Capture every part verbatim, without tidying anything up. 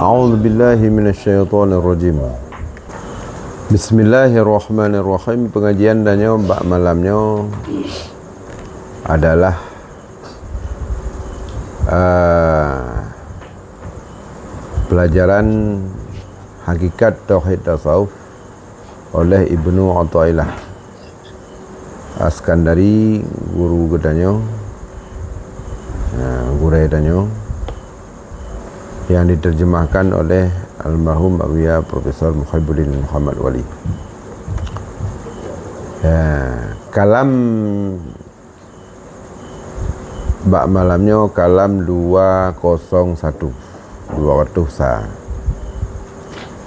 A'udzubillahi minasyaitonirrajim. Bismillahirrahmanirrahim. Pengajian tanyoe bak malam nyoe adalah, ah, pelajaran hakikat tauhid tasawuf oleh Ibnu Athaillah Askandari, guru geutanyoe, nah, gurée tanyoe, yang diterjemahkan oleh almarhum Abuya Profesor Muhibuddin Muhammad Wali. Ya, kalam bak malam nyoe kalam dua kosong satu, dua ratus sa,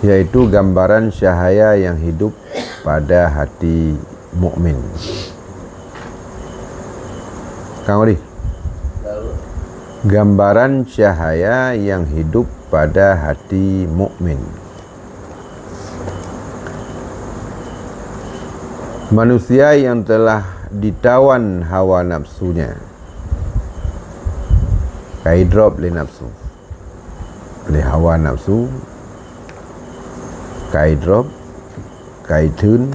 yaitu gambaran cahaya yang hidup pada hati mukmin. Kang Odi, gambaran cahaya yang hidup pada hati mukmin. Manusia yang telah ditawan hawa nafsunya, ka idrop lé nafsu, lé hawa nafsu, ka idrop, ka itheun,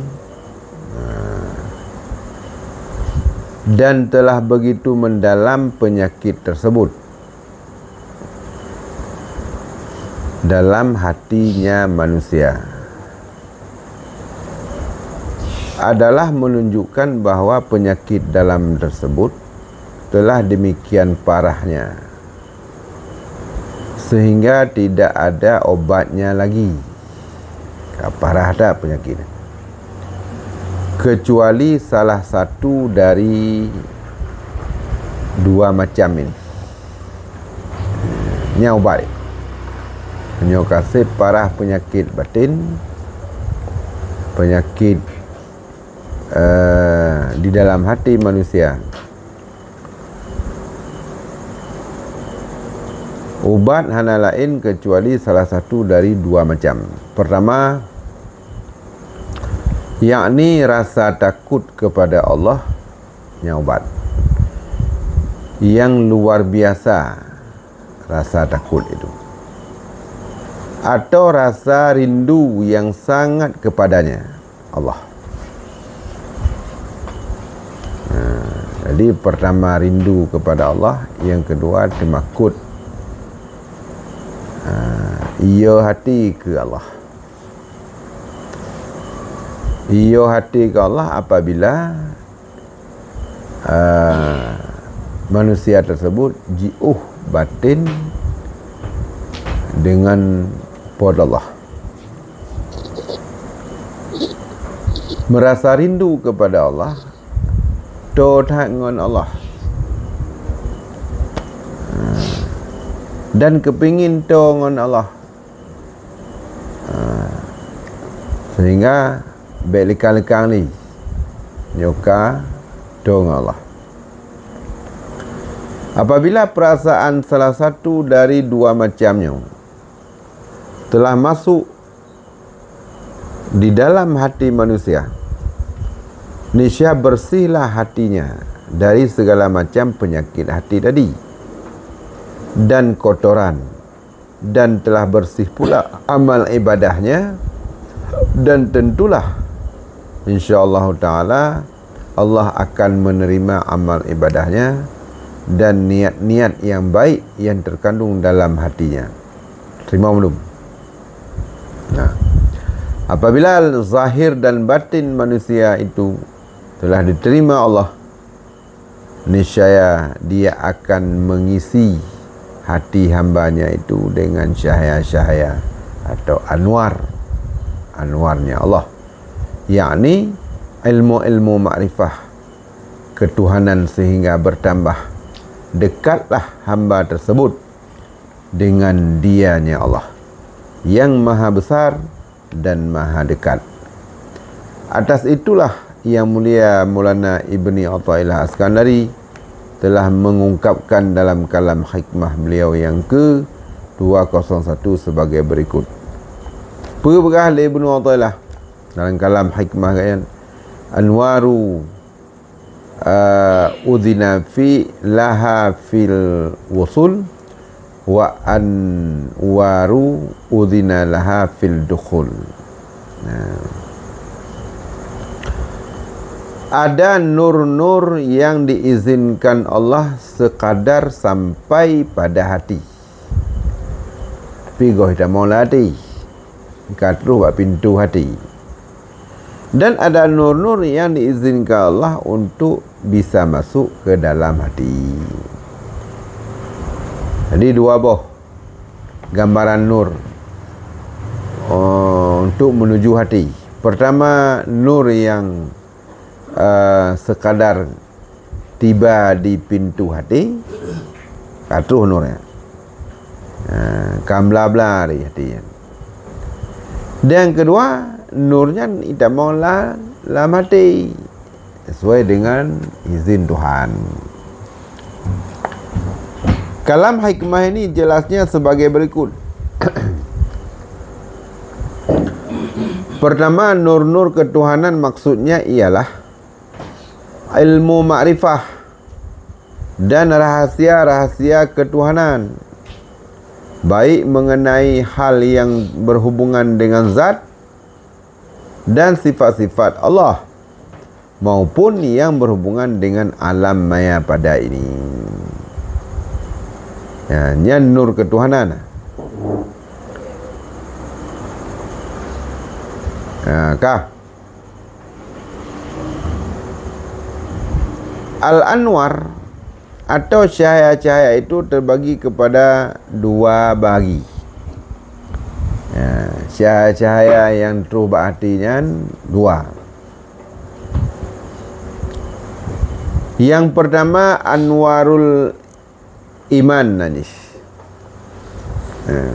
dan telah begitu mendalam penyakit tersebut dalam hatinya manusia, adalah menunjukkan bahwa penyakit dalam tersebut telah demikian parahnya, sehingga tidak ada obatnya lagi. Ka parah that penyakit. Kecuali salah satu dari dua macam ini. Nyan ubat. Nyoe ka seb parah penyakit batin, penyakit, eh, di dalam hati manusia. Ubat hana laén kecuali salah satu dari dua macam. Pertama, yakni rasa takut kepada Allah, nyan ubat. Yang luar biasa rasa takut itu. Atau rasa rindu yang sangat kepadanya, Allah. Nah, jadi pertama rindu kepada Allah, yang kedua teumakot, ha, iya hati keu Allah. Iya hati keu Allah apabila, ah, manusia tersebut jiôh batin dengan Po teu Allah. Merasa rindu kepada Allah, toe that ngon Allah. Dan kepingin toe ngon Allah. Ha, sehingga bék likang-likang lé nyoe ka toe ngon Allah. Apabila perasaan salah satu dari dua macam nyoe telah masuk di dalam hati manusia, niscaya bersihlah hatinya dari segala macam penyakit hati tadi dan kotoran, dan telah bersih pula amal ibadahnya, dan tentulah, insya Allah Taala, Allah akan menerima amal ibadahnya dan niat-niat yang baik yang terkandung dalam hatinya. Terima belum? Nah, apabila zahir dan batin manusia itu telah diterima Allah, niscaya Dia akan mengisi hati hamba-Nya itu dengan cahaya-cahaya atau anwar, anwarnya Allah, yakni ilmu-ilmu makrifah ketuhanan, sehingga bertambah dekatlah hamba tersebut dengan Dianya Allah yang Maha Besar dan Maha Dekat. Atas itulah Yang Mulia Maulana Ibni Athaillah Askandari telah mengungkapkan dalam kalam hikmah beliau yang ke dua kosong satu sebagai berikut. Peugah lé Ibnu Athaillah dalam kalam hikmah geuhnyan, "Anwaru, ah, udhina fi laha fil wusul, "Wa anwaru udhina laha fil dukhul." Nah. Ada nur-nur yang diizinkan Allah sekadar sampai pada hati. Tapi goh tamong lam hati. Ka troh bak pintu hati. Dan ada nur-nur yang diizinkan Allah untuk bisa masuk ke dalam hati. Jadi dua boh gambaran nur, eh, untuk menuju hati. Pertama, nur yang, eh, sekadar tiba di pintu hati, ka troh nur nyan. Ha, ka bla-bla di hati nyan. Dan kedua, nur nyan itamong la-, lam hati sesuai dengan izin Tuhan. Kalam hikmah ini jelasnya sebagai berikut. Pertama, nur-nur ketuhanan maksudnya ialah ilmu makrifah dan rahasia-rahasia ketuhanan, baik mengenai hal yang berhubungan dengan zat dan sifat-sifat Allah, maupun yang berhubungan dengan alam maya pada ini. Ya, nyan nur ketuhanan. Ha, ka. Al-Anwar atau cahaya-cahaya itu terbagi kepada dua bagi. Ya, cahaya-cahaya yang troh bak hati nyan dua. Yang pertama, anwarul iman najis. Ya.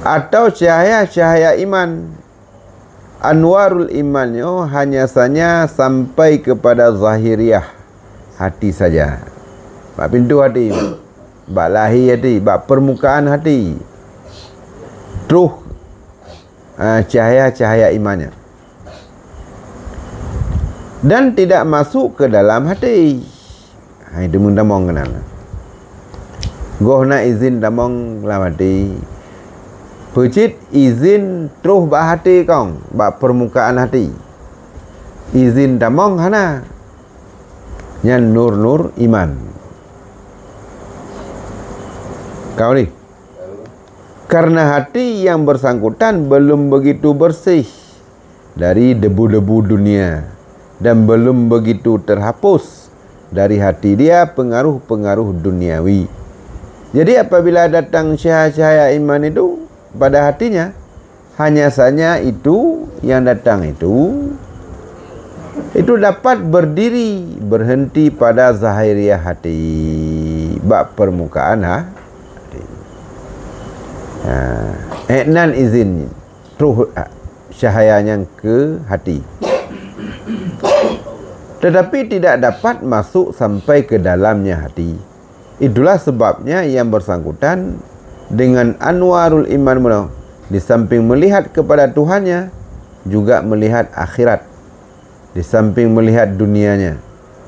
Atau cahaya-cahaya iman. Anwarul iman nyoe hanya sanya sampai kepada zahiriah hati saja. Bak pintu hati, bak lahé hati, bak permukaan hati. Troh, ah, cahaya-cahaya iman nyan. Dan tidak masuk ke dalam hati. Hai, teumeutamong keunan. Goh na izin tamong lam hati. Peucit izin troh bak hati kong, bak permukaan hati. Izin tamong hana. Nyan nur-nur iman. Kau ni. Karena hati yang bersangkutan belum begitu bersih dari debu-debu dunia dan belum begitu terhapus dari hati dia pengaruh-pengaruh duniawi. Jadi, apabila datang cahaya-cahaya iman itu pada hatinya, hanya saja itu yang datang itu, itu dapat berdiri, berhenti pada zahiriah hati, bak permukaan ha-, hati. Ha, eh, nan izin troh, ah, cahaya nyan ke hati. Tetapi tidak dapat masuk sampai ke dalamnya hati. Itulah sebabnya yang bersangkutan dengan anwarul iman meunoe, di samping melihat kepada Tuhannya, juga melihat akhirat. Di samping melihat dunianya.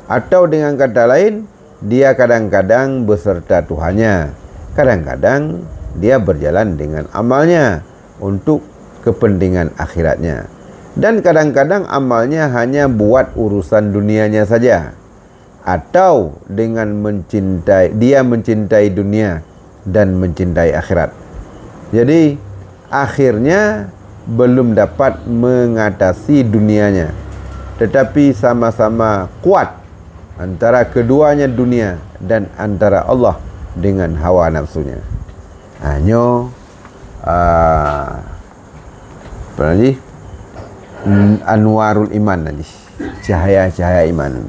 Atau dengan kata lain, dia kadang-kadang beserta Tuhannya, kadang-kadang dia berjalan dengan amalnya untuk kepentingan akhiratnya. Dan kadang-kadang amalnya hanya buat urusan dunianya saja. Atau dengan mencintai, dia mencintai dunia dan mencintai akhirat. Jadi, akhirnya belum dapat mengatasi dunianya, tetapi sama-sama kuat antara keduanya, dunia, dan antara Allah dengan hawa nafsunya. Ha, nyoe, ah, apa lagi? Hmm, anwarul iman tadi. Cahaya-cahaya iman.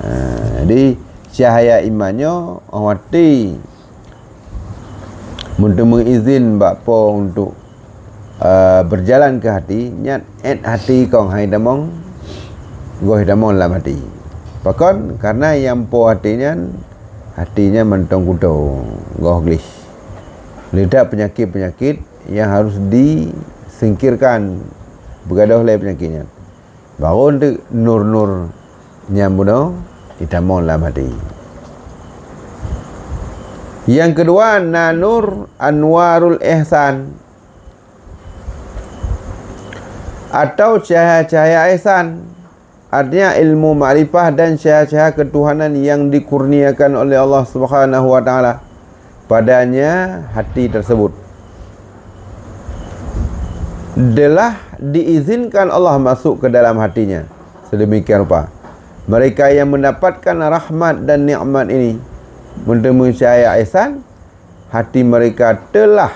Ah, jadi, cahaya iman nyoe, awati mun teumeuizin bak Po untuk, ah, berjalan ke hati, nyan ét hati kong hai tamong, goh tamong lam hati. Pakon? Karena nyang Po hati nyan, hati nyan mantong kuto, goh gleh. Ledak penyakit-penyakit yang harus disingkirkan, beugadôh lé penyakit nyan. Baru teuk nur-nur nyang bunoe itamong lam hati. Nyang keudua na nur anwarul ihsan atau cahaya-cahaya ihsan. Artinya ilmu makrifah dan cahaya-cahaya ketuhanan yang dikurniakan oleh Allah Subhanahu wa Taala padanya hati tersebut. Telah diizinkan Allah masuk ke dalam hatinya. Sedemikian rupa, mereka yang mendapatkan rahmat dan nikmat ini, meuteumeung cahaya ihsan, hati mereka telah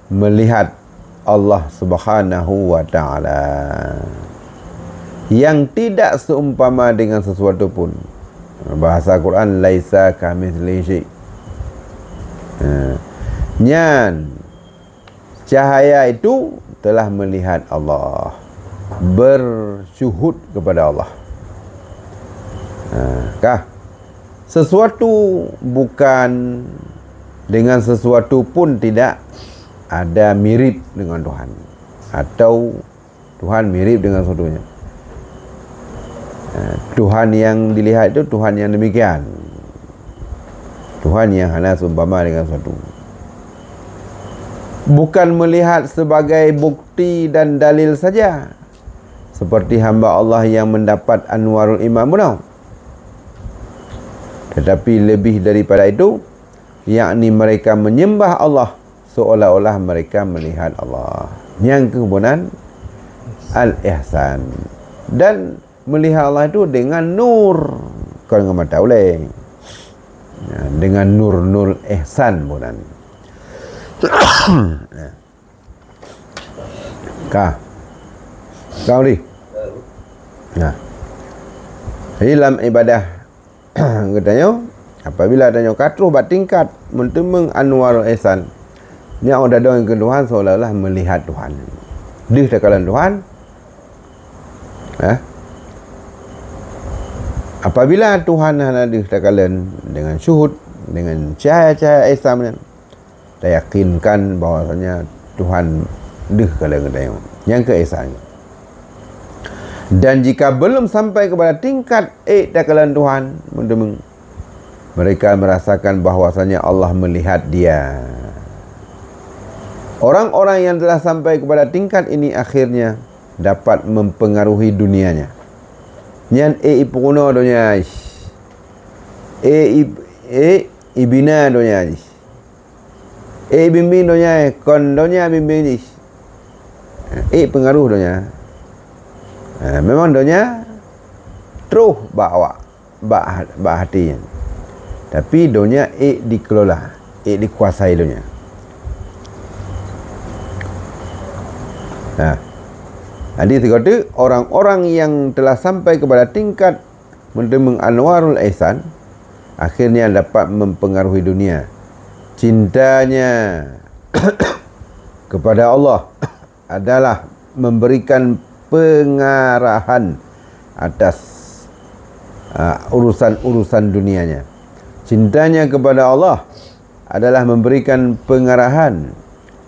melihat Allah Subhanahu wa Taala yang tidak seumpama dengan sesuatu pun. Bahasa Quran, "Laisa kamitslihi syai'." Ha. Nyan, cahaya itu telah melihat Allah, bersyuhud kepada Allah. Ha, kah? Sesuatu bukan, dengan sesuatu pun tidak ada mirip dengan Tuhan, atau Tuhan mirip dengan sesuatunya. Eh, Tuhan yang dilihat itu Tuhan yang demikian. Tuhan yang hana seumpama dengan sesuatu. Bukan melihat sebagai bukti dan dalil saja, seperti hamba Allah yang mendapat anwarul iman bunoe. Tetapi lebih daripada itu, yakni mereka menyembah Allah seolah-olah mereka melihat Allah. Nyang keuh bunan al-ihsan. Dan melihat Allah itu dengan nur, kon dengan mata ulée. Ya, dengan nur-nur ihsan bunan. Ya. Ka. Ka, Uli? Nah. Jadi, lam ibadah geutanyoe, apabila tanyoe ka troh bak tingkat meuteumeung anwarul ihsan, nyan ôh dadong keu Tuhan seolah-olah melihat Tuhan. Deuh takalon Tuhan, eh? Apabila Tuhan hana deuh takalon dengan syuhud, dengan cahaya-cahaya ihsan nyan, tayakinkan bahwasanya Tuhan deuh kalon geutanyoe. Nyang keu ihsan. Dan jika belum sampai kepada tingkat ék takalon Tuhan, meuteumeung, mereka merasakan bahwasanya Allah melihat dia. Orang-orang yang telah sampai kepada tingkat ini akhirnya dapat mempengaruhi dunianya. Nyan ék ipeurunoe donya jih. Ék i-, ék ibina donya jih. Ék bimbéng donya, kon donya bimbéng jih. Ék peungaruh donya. Ha, memang donya troh bak awak, bak ha-, bak até nyan. Tapi donya ék dikelola, ék dikuasai donya. Nah, jadi sigoe teuk orang-orang yang telah sampai kepada tingkat meuteumeung anwarul ihsan, akhirnya dapat mempengaruhi dunia. Cintanya kepada Allah adalah memberikan pengarahan atas, ah, urusan-urusan dunianya. Cintanya kepada Allah adalah memberikan pengarahan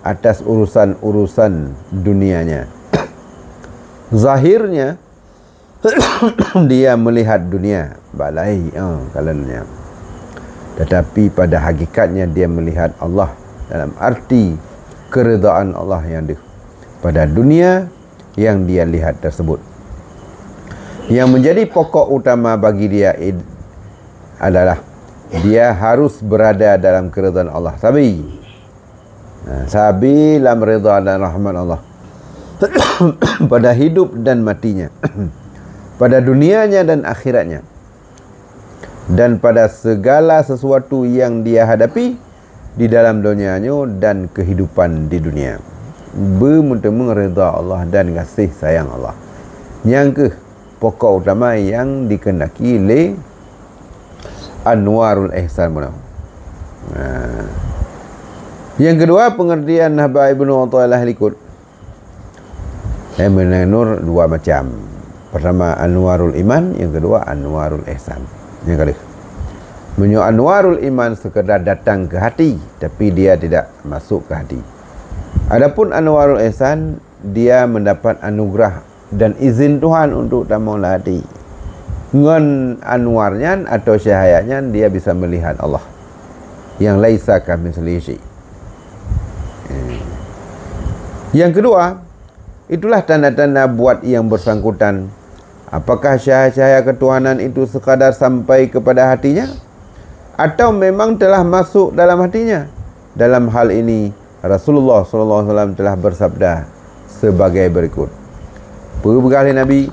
atas urusan-urusan dunianya. Zahirnya, dia melihat dunia bak lahé, eh, kalon nyan. Tetapi pada hakikatnya dia melihat Allah dalam arti keridaan Allah yang deuh pada dunia yang dia lihat tersebut. Yang menjadi pokok utama bagi dia id-, adalah dia harus berada dalam keridaan Allah. Sabe. Ha, sabe lam ridha dan rahmat Allah. Pada hidup dan matinya. Pada dunianya dan akhiratnya. Dan pada segala sesuatu yang dia hadapi di dalam donya nyoe dan kehidupan di dunia. Beumeuteumeung ridha Allah dan gaséh sayang Allah. Nyang keuh pokok utama yang dikehendaki lé anwarul ihsan bunoe. Nah. Yang kedua, pengertian haba Ibnu Athaillah likot. Eh, meunan nur dua macam. Pertama anwarul iman, yang kedua anwarul ihsan. Nyang ka lheueh. Meunyoe anwarul iman sekedar datang ke hati, tapi dia tidak masuk ke hati. Adapun anwarul ihsan, dia mendapat anugerah dan izin Tuhan untuk tamong lam hati. Ngon anwar nyan atau cahaya nyan, dia bisa melihat Allah. yang laisa kamitslihi syai'. Eh. Yang kedua, itulah tanda-tanda buat yang bersangkutan. Apakah cahaya-cahaya ketuhanan itu sekadar sampai kepada hatinya? Atau memang telah masuk dalam hatinya? Dalam hal ini, Rasulullah sallallahu alaihi wasallam telah bersabda sebagai berikut. Peugah lé Nabi,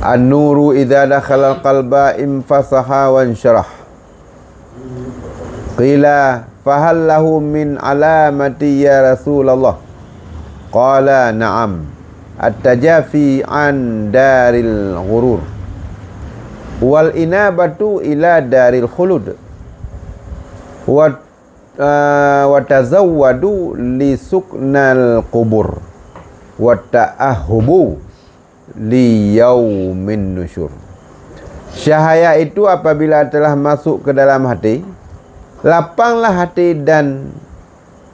"An-nuru idza dakhalal qalba infasaha wa insyarah." Qila, "Fahal lahu min alamati ya Rasulullah?" Qala, "Na'am. At-tajafi an daril ghurur. Wal inabatu ila daril khulud. Wa, ah, wa tazawwadu li suknal qubur. Wa ta'ahhubu li yaumin nusyur." Cahaya itu apabila telah masuk ke dalam hati, lapanglah hati dan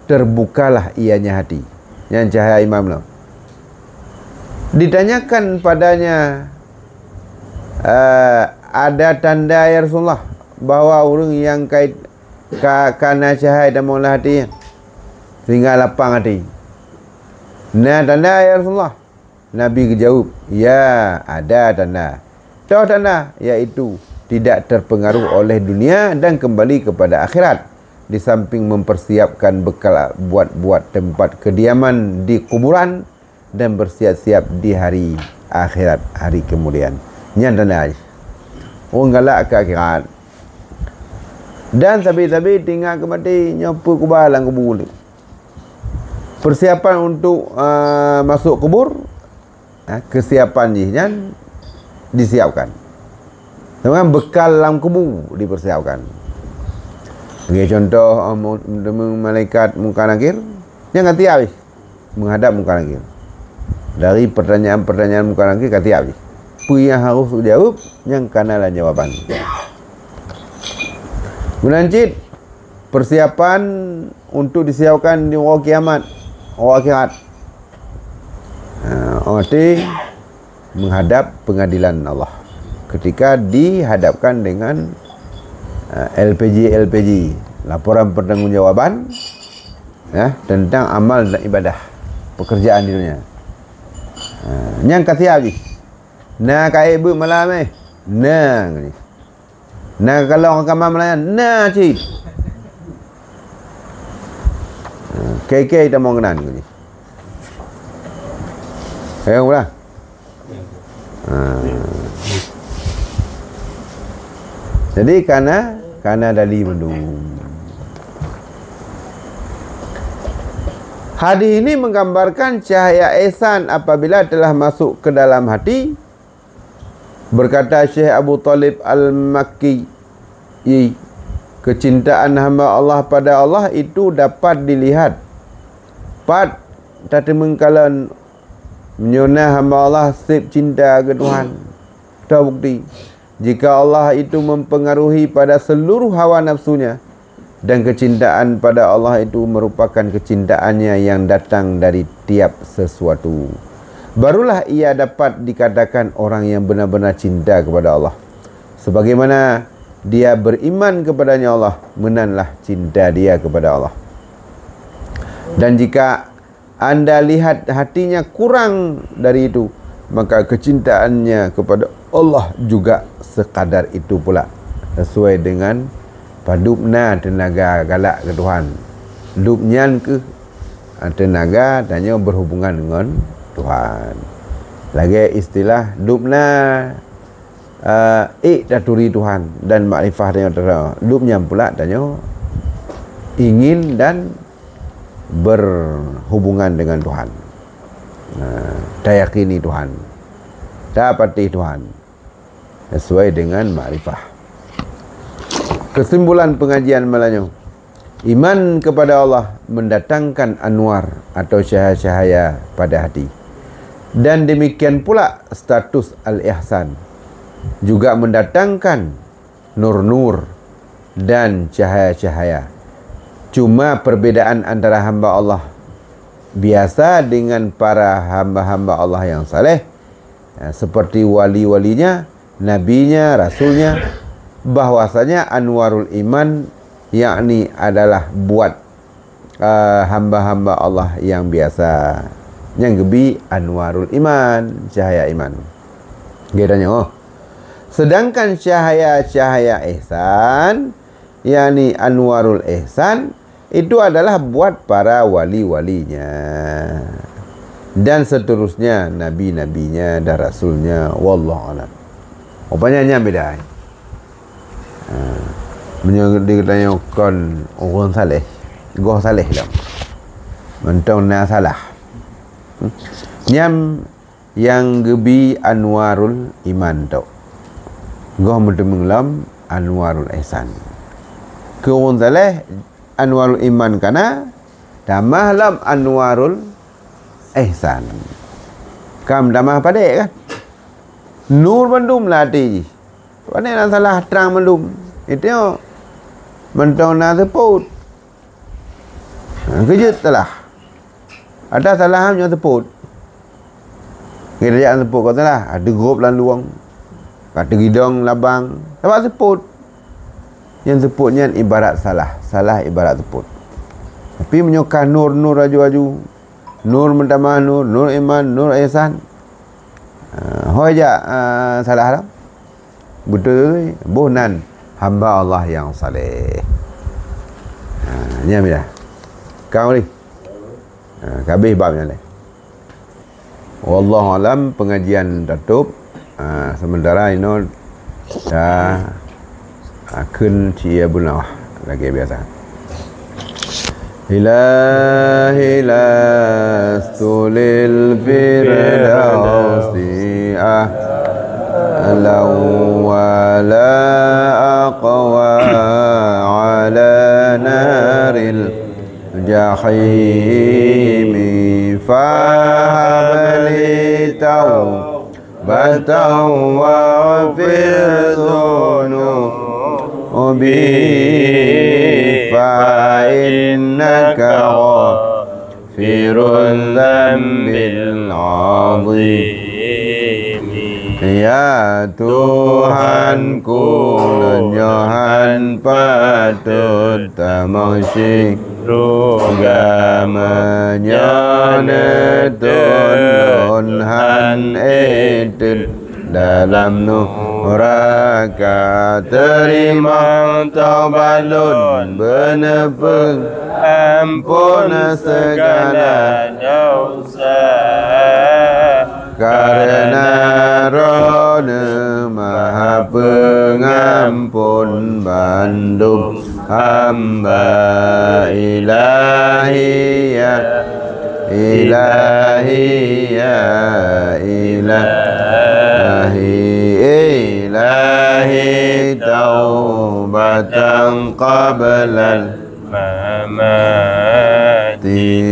terbukalah ianya hati. Nyan cahaya imam nyoe. Ditanyakan padanya, eh, "Ada tanda, ya Rasulullah, bahwa ureuëng nyang kai-, ka, ka na cahaya tamong lam hati, sehingga lapang hati?" "Na tanda, ya Rasulullah?" Nabi geujaweueb, "Ya, ada tanda. Toh tanda, yaitu tidak terpengaruh oleh dunia dan kembali kepada akhirat, di samping mempersiapkan bekal buat-buat tempat kediaman di kuburan dan bersiap-siap di hari akhirat, hari kemudian." Nyan tanda jih. Ureuëng galak keu akhirat. Dan sabe-sabe teuingat keu maté, nyoe peue kuba lam kubu. Persiapan untuk, ah, masuk kubur, ah, kesiapan jih nyan disiapkan. Dengan bekal lam kubu dipersiapkan. Sebagai contoh, ah, mu-, malaikat Munkar Nakir, nyan ka siap jih menghadap Munkar Nakir. Dari pertanyaan-pertanyaan Munkar Nakir ka siap jih. Peue nyang harus jaweueb, nyan ka na lam jawaban. Meunan cit, persiapan untuk disiapkan di uroe kiamat, uroe akhirat. Ha, arti menghadap pengadilan Allah. Ketika dihadapkan dengan, eh, L P J, L P J, laporan pertanggungjawaban, ya, tentang amal dan ibadah, pekerjaan di dunia. Ha, nyang ka siap jih. Na ka ék beuet malam, eh? Na jih. Na kalon rakaman meulayan, na cit. Ha, kei-kei tamong keunan keu jih. Hai, ulang. Ha. Jadi, ka na, ka na dali mandum. Hadis ini menggambarkan cahaya ihsan apabila telah masuk ke dalam hati, Berkata Syekh Abu Thalib Al-Makki, "Kecintaan hamba Allah pada Allah itu dapat dilihat. Pat tateumeung kalon meunyoe na hamba Allah seb cinta keu Tuhan. Toh bukti, jika Allah itu mempengaruhi pada seluruh hawa nafsunya, dan kecintaan pada Allah itu merupakan kecintaannya yang datang dari tiap sesuatu, barulah ia dapat dikatakan orang yang benar-benar cinta kepada Allah. Sebagaimana dia beriman kepadanya Allah, menanlah cinta dia kepada Allah. Dan jika anda lihat hatinya kurang dari itu, maka kecintaannya kepada Allah juga sekadar itu pula, sesuai dengan padub na teunaga galak keu Tuhan. Dub nyan keuh, ah, teunaga tanyoe berhubungan ngon Tuhan. Lagée istilah dub na, ah, ék taturi Tuhan dan makrifah tanyoe teuka. Dub nyan pula tanyoe ingin dan berhubungan dengan Tuhan. Nah, tayakini Tuhan. Tapatéh Tuhan sesuai dengan makrifah. Kesimpulan pengajian malam nyoe, iman kepada Allah mendatangkan anwar atau cahaya-cahaya pada hati. Dan demikian pula status al-ihsan juga mendatangkan nur-nur dan cahaya-cahaya. Cuma perbedaan antara hamba Allah biasa dengan para hamba-hamba Allah yang saleh, ya, seperti wali-walinya, nabinya, rasulnya, bahwasanya anwarul iman, yakni adalah buet, eh, hamba-hamba Allah nyang biasa, nyang geubi anwarul iman, cahaya iman. Geutanyoe, sedangkan cahaya-cahaya ihsan, yakni anwarul ihsan, itu adalah buet para wali-walinya dan seterusnya, nabi-nabinya dan rasulnya. Wallahu a'lam. Rupanya nyan beda. Ha. Meunyoe di geutanyoe kon ureueng saleh, goh saleh lom. Mantong na salah. Hmm. Nyan nyang geubi anwarul iman tu. Goh meuteumeung lom anwarul ihsan. Keu ureueng saleh, anwarul iman kana, tamah lom anwarul ihsan. Kam tamah padé kan? Nur bandum lam até jih. Pane na salah, trang bandum. Itu mantong na seupôt. Ha, keu jeuet salah. Ada salah nyoe seupôt. Ngirijak seupôt ka salah, ha, teugob lam luwang. Ka teugidong labang, sabab seupôt. Nyang seupôt nyan ibarat salah, salah ibarat seupôt. Tapi meunyoe ka nur-nur aju-aju, nur meutamah nur, nur iman, nur ihsan, ha, hôi jak, ha, salah lam. Beutôi, boh nan hamba Allah nyang saleh. Ha, nyan ya. Kau ni. Ha, ka habéh bab nyan lé. Wallahu alam, pengajian tatôp. Ha, sementara inoe ta akheun cie beunawah lagée biasa. Ilahi lastu lil firdausi ahlan wa la aqwa ala naril jahimi, fahab li tau batan waghfir dzunubi, fa innaka ghafirun dzanbil adzim. Ya Tuhanku, lôn nyoe han patôt tamong syik. Ruga meunyoe neutôn lôn han éteun dalam nuraka, teurimong taubat lôn, beuneupeu amphon seugala desya. Kareuna Droeneueh Maha Peungamphon bandum hamba, Ilahi ya, Ilahi ya, Ilahi, Ilahi taubatan qablal mamati.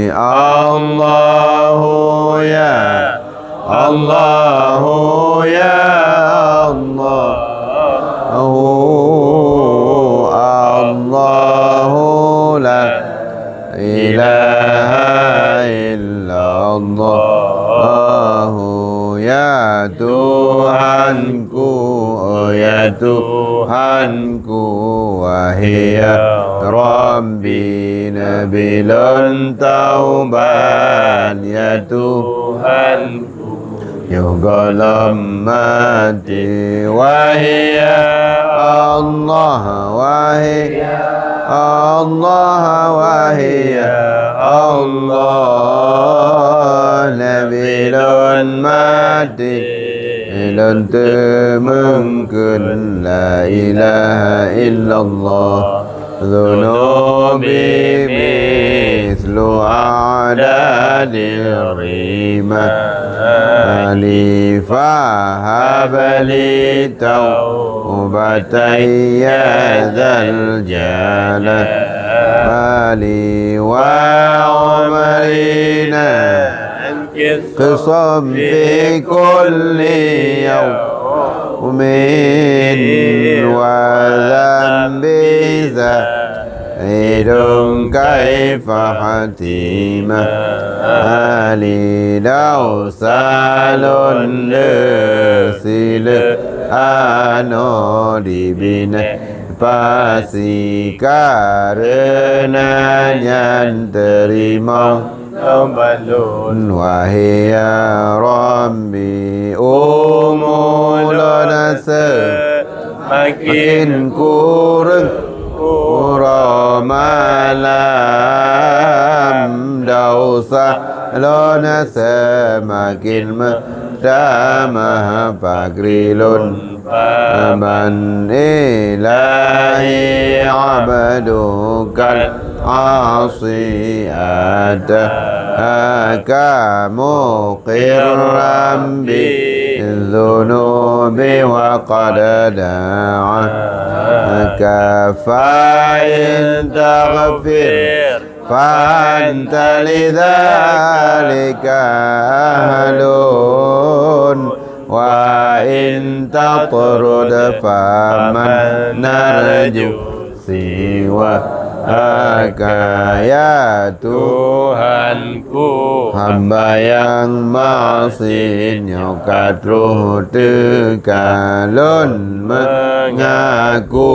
Allahu ya, Allahu ya, Allahu, Allahu la ilaha illallah. Ya Tuhanku, ya Tuhanku, wahai ya Rabbi, neubi lôn taubat, ya Tuhanku, yoh gohlom maté. Wahai ya Allah, wahai ya Allah, wahai ya Allah, neubi lôn maté lôn teumeung kheun la ilaha illallah. Dzunubi mitslu adadir rimali, fahab li taubatan ya dzal jalali, wa umri naqishan fi kulli yaumin, wa dzanbi za Idong kaifa hatimah, hali dausa lôn le sileuk anoe dibinai pasi, kareuna nyan teurimong taubat lôn. Wahai ya Rabbi, umu lôn seumaken kureueng, uroe malam dausa lôn seumaken meutamah, pakri lôn paban. Ilahi abdukal asi ataka muqirran bidzunubi wa qad da'aka, fa in taghfir fa anta lidzalika ahlun, wa in tatrud faman narju siwaka. Ya Tuhanku, hamba nyang maksiet nyoe ka troh teuka, lôn meungaku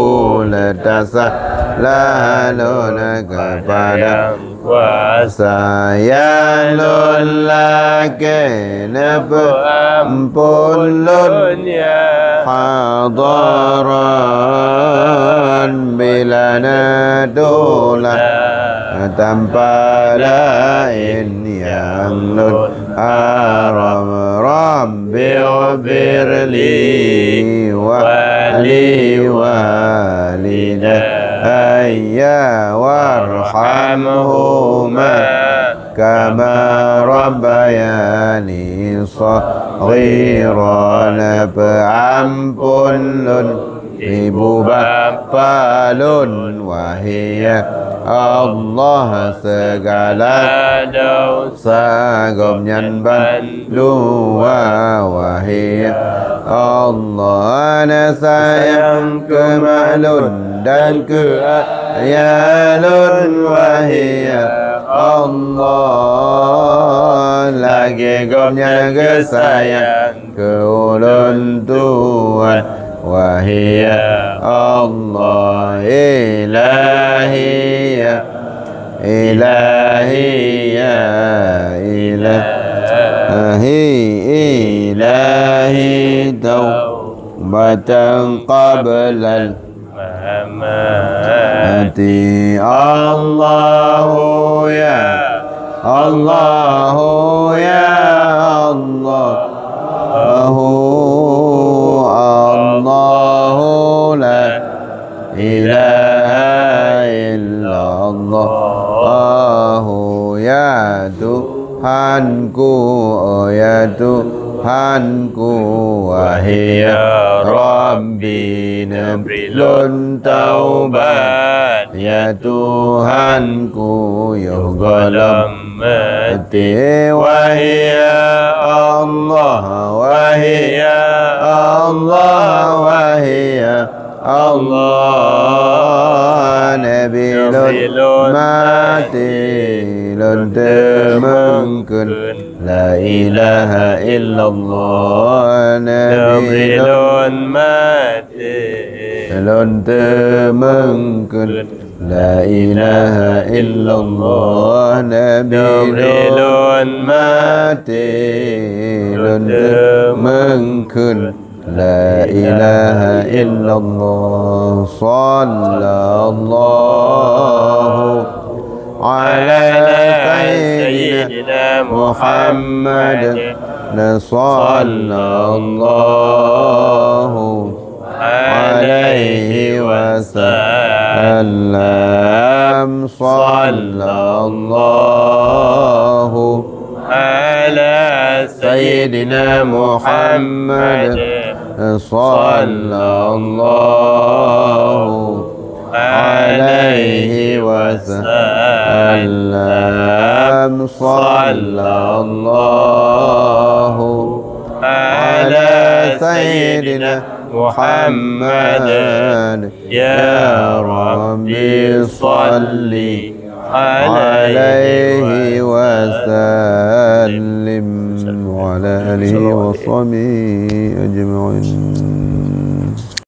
le tasalah lôn keupada kuasa. Ya lôn lakée neupeuampon lôn, ya hadaran bila neutulak tanpa laén nyang lôn harab. Rabbighfirli wa liwalidayya warhamhuma kama rabbayani shaghira. Neupeuampon lôn ibu bapa lôn, wahai ya Allah, segala dosa gobnyan bandua, wahai ya Allah. Neusayang keu mak lôn dan keu ayah lôn, wahai ya Allah, lagée gobnyan geusayang keu ulôn tuan, wahai ya Allah. Ilahi ya Ilahi ya Ilahi, Ilahi taubatan qablal mamati. Allahu ya, Allahu ya Allah, Allahu la ilaha illallah. Ya Tuhanku, oh ya Tuhanku, wahai ya Rabbi, neubri lôn taubat. Ya Tuhanku, yoh gohlom maté, wahai ya Allah, wahai ya Allah, wahai ya Allah, neubri lôn maté lôn teumeungkeut la ilaha illallah, neubri lôn maté lôn teumeungkeut la ilaha illallah, neubri lôn maté lôn teumeungkeut la ilaha illallah. Sallallahu ala sayyidina Muhammad. Sallallahu alaihi wasallam. Sallallahu ala sayyidina Muhammad. Sallallahu alaihi wasallam. Sallallahu ala sayyidina محمد. يا رب صل عليه وسلم وعلى آله وصحبه أجمعين.